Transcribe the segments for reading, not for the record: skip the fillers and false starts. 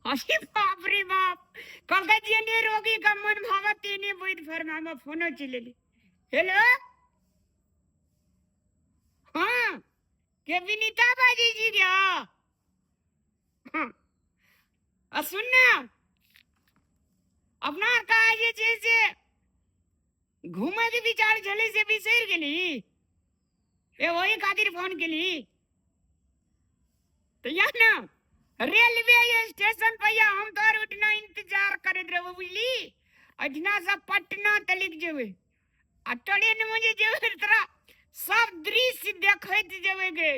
अरे बाप रे बाप, कहलकै जेने रोगी के मन भावत तेने वैद्य फरमामे। फोनो चलि एलै। हेलो, हाँ, के विनीता बाजी जी गया? हाँ, आ सुन ना, अपना आर का जे छै से घूमे के विचार छलै से बिसरि गेली? ए ओही खातिर फोन केली। तऽ या ने रेलवे स्टेशन पर या, हम तोहर उठना इंतजार करैत रहबो, बुझली? एहिठिना से पटना तलिक जेबै आ ट्रेन में जे जेबै तोरा सब दृश्य देखैत जेबै गे।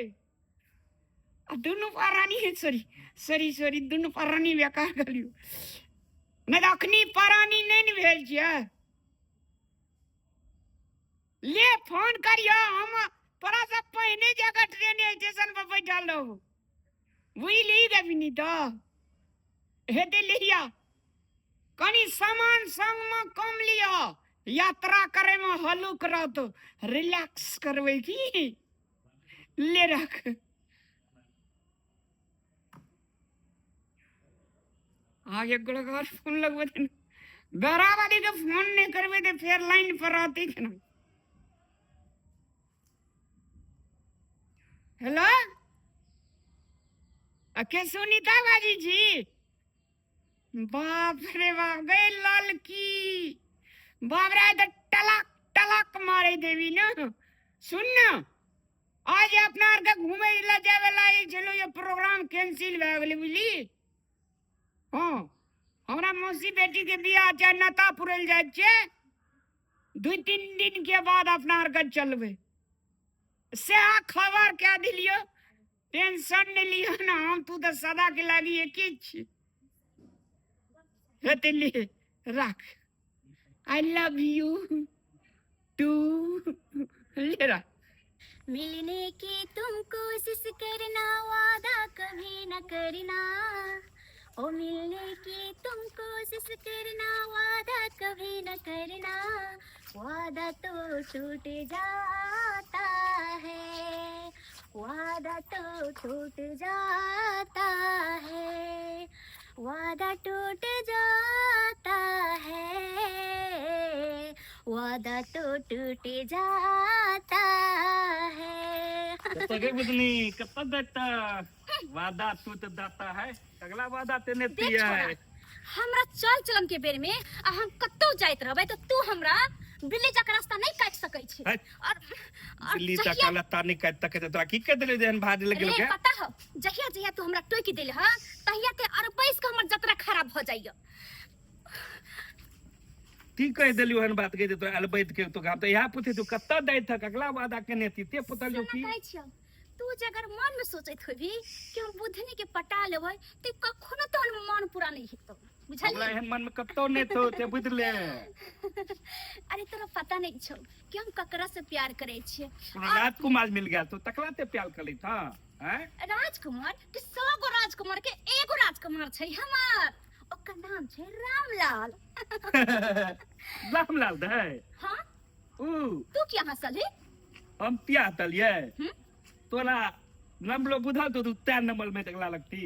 आ दुनू प्राणी, सॉरी सॉरी सॉरी, दुनू प्राणी बेकार कहलियौ, नहि तऽ अखनी प्राणी नहि ने भेल छियै। ले फोन करियो, हम तोरा से पहिने जाकर ट्रेन स्टेशन पर बैठल रहू, बुझली गे विनीता? हेतै लिहिया, कनि सामान संगमे कम लिअ, यात्रा करैमे हल्लुक रहतौ, रिलैक्स करबै की। ले रख। आगे गोड़ा फोन लगबै, बराबरी के फोन नहि करबै तऽ फेर लाइन पर रहतै केना? हेलो, आ के सुनीता बाजी छी? बाप रे बाप, गई ललकी, बाप रे, तऽ टलक टलक मारे देवी ने। सुन न, आज अपना आरके घूमे ला जाए वाला छलो, ये प्रोग्राम कैंसिल भए गेलै, बुझली? हँ, हमरा मौसी बेटी के बियाह छै, नता पुरल जाइ छै। 2-3 दिन के बाद अपना आरके चलबै, सएह खबर कए दिलियो। टेंशन नहि लिअ ने, हम तू तऽ सदा के लागी एके छी। हेतै, ले राख। I love you to. ले राख। मिलने की तुम कोशिश करना, वादा कभी न करना। ओ मिलने की तुम कोशिश करना, वादा कभी न करना। वादा तो टूट जाता है, वादा तो टूट जाता है, वादा टूट जाता है, वादा तो टूट जाता है। कतऽ गई बुधनी, कतऽ देता वादा टूट जाता है, अगला वादा तेने देख दिया छोरा, है। हमरा चल चलन के बेर में आ हम कतौ जाइत रहबै तऽ तू हमरा बिल्ली जका रास्ता नहीं काटि सकै छी। है। और दिल्ली तक जहिया लत्ता नहीं काट तक तोरा की कह देले जेहन भाज लग रे गेल? पता हो, जहिया जहिया तू हमरा टोकि देले ह तहिया ते अरबैस के हमर जतरा खराब भ जाइय। की कह देलियो हन बात के तोरा अलबैत के? तो हम तो यहाँ पूछे तू कतऽ दैत थक, अगला वादा केने थी ते पुतलियो सुन की? कहै छियौ, तू जे अगर मन में सोचैत होबी कि हम बुधनी के पटा लेबै ते कखनो तोहर मन पूरा नहीं हेतौ, हमरा बुझलियै? एहन मन में कतौ नहीं तो ते बुझले। अरे तोरा पता नहीं छौ कि हम ककरा से प्यार करै छियै। तोरा राजकुमार मिल गया तो तकला ते प्यार कर ली था हैं? राजकुमार के 100 गो राजकुमार के एगो राजकुमार छै हमार, ओकर नाम छै रामलाल। रामलाल दे? हाँ। ऊ? तू क्या हंसल है? हम तिया तलिए। हम्म? तोरा नंबर बुझल तो तू 3 नंबर में तकला लगती।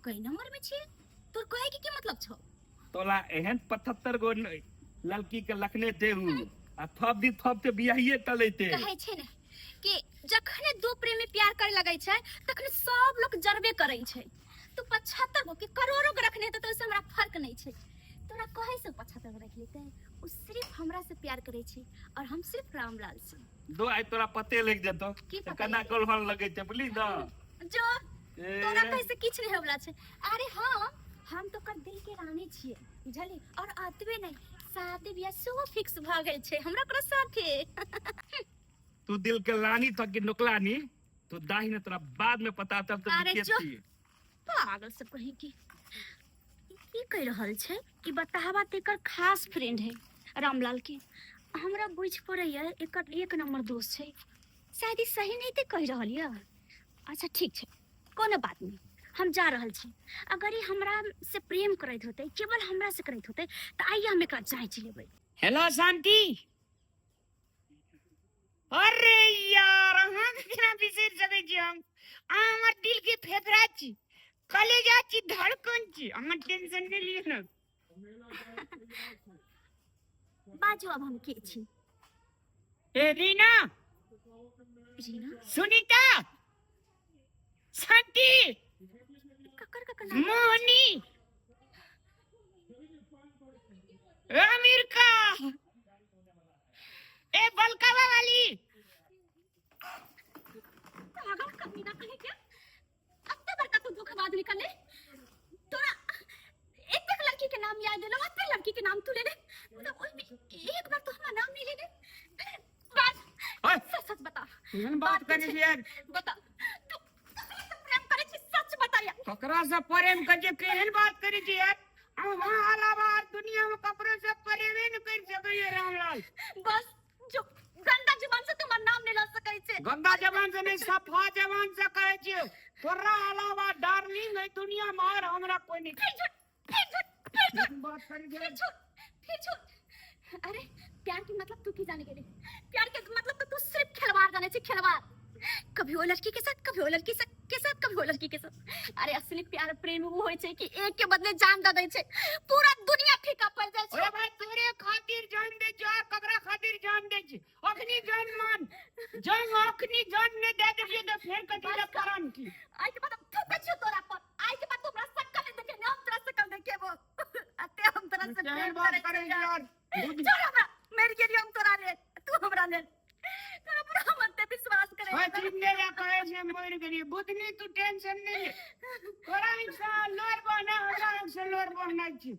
कई नंबर में छियै? तोर कहे के की मतलब छौ? तोरा एहन 75 गो लड़की के लखने देहू आ थप दी थप ते बियाहिए तलेते। कहै छै ने कि जखने दू प्रेमी प्यार करे लगै छै तखने सब लोग जरबे करै छै। तू 75 गो के करोड़ों के रखने हेतै तो ओहिसँ हमरा फर्क नहि छै। तोरा कहै से 75 गो रख लेतै? ओ सिर्फ हमरा से प्यार करै छै और हम सिर्फ रामलाल से। दो आइ तोरा पते लग जेतौ। की पता केना लगतै? कोल्हन लगै छै, बुझली न? जो। ए, तोरा कहै से किछु नहि होवला छै। अरे हम तो ओकर दिल के रानी छियै, बुझली? और अतबे नहि, शादी बियाह सेहो फिक्स भऽ गेल छै हमरा ओकरा साथे। तू दिल के रानी तो कि नौकरानी? तू दाही ने, तोरा बाद में पता चल तो। अरे जो। पागल सब कहीं की। ई की कहि रहल छै? ई बताहबा तऽ एकर खास फ्रेंड है रामलाल के। हमरा बुझि पड़ैया एकर एक नंबर दोस्त छै। शायद ई सही नहीं तऽ कहि रहल यऽ। अच्छा ठीक छै, कोनो बात नहीं, हम जा रहल छी। अगर ई हमरा से प्रेम करैत होतै, केवल हमरा से करैत होतै, तऽ आइए हम एकरा जाँचि लेबै। हेलो शांति, अरे यार, अहाँ के केना बिसरि सकै छी हम? अहाँ हमर दिल के फेफड़ा छी। कलेजा छी, धड़कन छी, अहाँ टेंशन नहि लिअ ने। बाजू अब हम के छी? ए रीना, रीना, सुनीता, शांति, ककर ककर नाम? मोहनी, अमेरिका, ए बलकावा वाली। पागल कमीना कहीं के, अत्ते बड़का तू धोखेबाज निकले। तोरा एतेक लड़की के नाम याद एलो, अत्ते लड़की के नाम तू ले ले, मतलब ओहि में एक बार तो हमार नाम नहीं ले ले। बात ओए, सच सच बता। एहन बात करै छी यार? बता, तू ककरा से प्रेम करै छी, सच बता यार। ककरा से प्रेम करै छी? केहन बात करै छी यार? अहाँ अलावा आर दुनिया में ककरो से प्रेमे न कर सकैए रामलाल। बस जो गंदा जुबान से तुम्हार नाम नहीं ला सकै छे। गंदा जबान से नहीं, सफा जबान से कहै छियौ, तोरा अलावा डार्लिंग है दुनिया में और हमरा कोई नहीं। फिर झूठ, फिर झूठ, फिर झूठ। एहन बात करै छी? फिर झूठ, फिर झूठ। अरे प्यार के मतलब तू की जाने गेले? प्यार के मतलब तो तू सिर्फ खिलवाड़ जाने छे, खिलवाड़। कभी वो लड़की के साथ, कभी वो लड़की के साथ, कभी वो लड़की के साथ। अरे असली प्यार प्रेम वो होय छे कि एक के बदले जान दे दै छे, पूरा दुनिया फीका पड़ जाय छे। ओए भाई, तोरे खातिर जान दे जो, ककरा खातिर जान दे छी? अखनी जान मान जान, अखनी जान ने दे देबियो तो फेर कथी ले परान की? आइ के बाद हम थूकै छियौ तोरा पर। आइ के बाद तू हमरा शक्ल नहीं देखे, हम तोरा शक्ल देखेबो। अते हम तोरा से केहन प्रेम बात करै करै छियौ। छी यार? छोड़ हमरा, मरि गेलियौ हम तोरा लेल, तू हमरा लेल। तोरा पर हम एते विश्वास करै ओए छियौ। चीज ने कहै छै मरि गेलियै। बुधनी, तू टेंशन नहीं ले, तोरा इंसान लोर बहना, हमरा इंसान लोर बहना छी।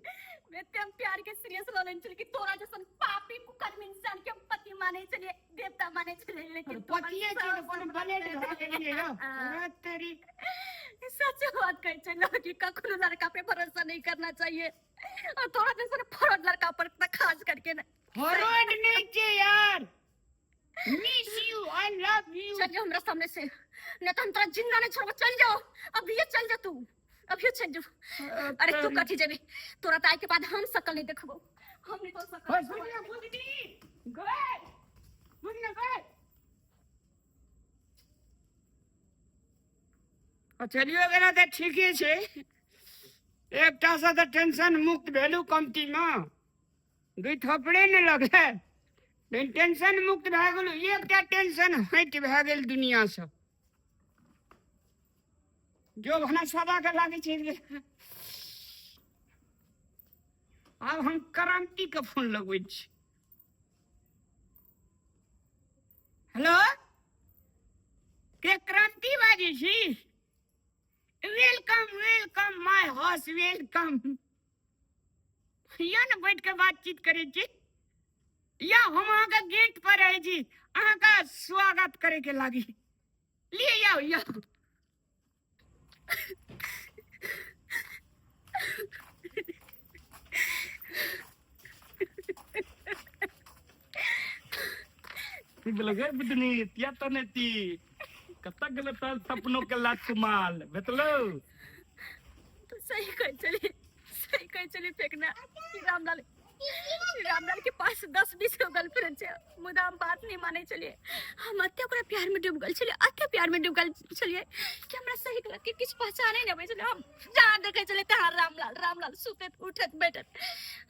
एते हम प्यार के सीरियस ल लेने छलियै कि तोरा जैसन पापी कुकर्मी इंसान के हम पति मानै छलियै, देवता मानै छलियै, लेकिन तू पतिये छी तऽ कोनो ब्लेड भए गेलियै यौ? अरे तेरी। सच बात कहै छै लोग कि कखनो लड़का पे भरोसा नहीं करना चाहिए, और तोरा जैसन फ्रॉड लड़का पर त खास करके नहीं। फ्रॉड नहीं छै यार, miss you, I love you. चल जाओ हमरा सामने से, नहीं तो हम तोरा जिंदा नहीं छोड़बो। चल जाओ, अभी चल जा तू, अभी चल जाओ। अरे तू कथी जेबे? तोरा त आइ के बाद हम शकल नहीं देखबो, हम नहीं तोर शकल। ओए सुन ले बुधनी, गए सुन ले गए। चलियो गेला तऽ ठीके छै, एकटा से तऽ टेंशन मुक्त भेलू। कमती मे दुई थपड़े ने लगले, लेकिन टेंशन मुक्त भए गेलू। एकटा टेंशन हटि भए गेल दुनिया से। जो भना सदा के लागै छै। आब हम क्रांति के फोन लगबै छी। हेलो, के क्रांति बाजै छी? Welcome, welcome my house, welcome. या ने बैठ के बातचीत करै छी। या हम अहाँके गेट पर रहै छी, अहाँके स्वागत करे के लागी। लिए जाओ या। की भेलै गे बुधनी? किया तने ती? कतऽ गेलै तोहर सपनो के लात माल भेटलौ? तू सही कहै छली, सही कहै छली फेकना कि रामलाल, रामलाल के पास 10-20 गो गर्लफ्रेंड छै, मुदा हम बात नहीं मानै छलियै। हम एते ओकरा प्यार में डूब गेल छलियै, एते प्यार में डूब गेल छलियै कि हमरा सही गलत के किछु पहचाने नहि अबै छलै। हम जहाँ देखै छलियै तहाँ रामलाल, रामलाल। सुतैत उठैत बैठैत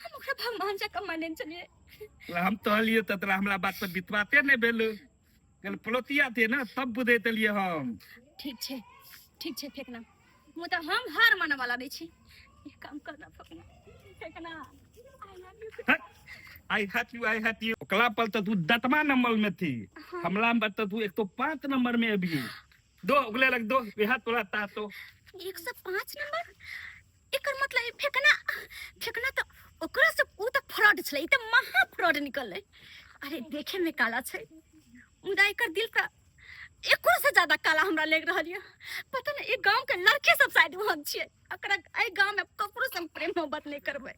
हम ओकरा भगवान जकाँ मानै छलियै। हम कहलियै तऽ तोरा हमरा बात पर विश्वासे नहि भेल। कल प्लोतिया थे ना, तब बुझैत एलियै हम। ठीक छै, ठीक छै फेकना, मुदा हम हार मानऽ वाला नहि छी। एक काम करना फेकना, फेकना, I love you. I hate you, I hate you. ओकरा पर तऽ तू दतमा नंबर में थी, हमला पर तऽ तू 105 नंबर में अभी दो उगले लग दो यहाँ तोरा ता तो। 105 नंबर? एकर मतलब ई फेकना, फेकना तऽ ओकरा से ऊ तऽ फ्रॉड छलै, ई तऽ महा फ्रॉड निकललै। अरे देखे में काला छै, मुदा एकर दिल तऽ एको से ज्यादा काला हमरा लागि रहल यऽ। पता नहि ई गांव के लड़के सब शायद ओहन छियै। एकरा एहि गांव में ककरो से हम प्रेम मोहब्बत नहि करबै।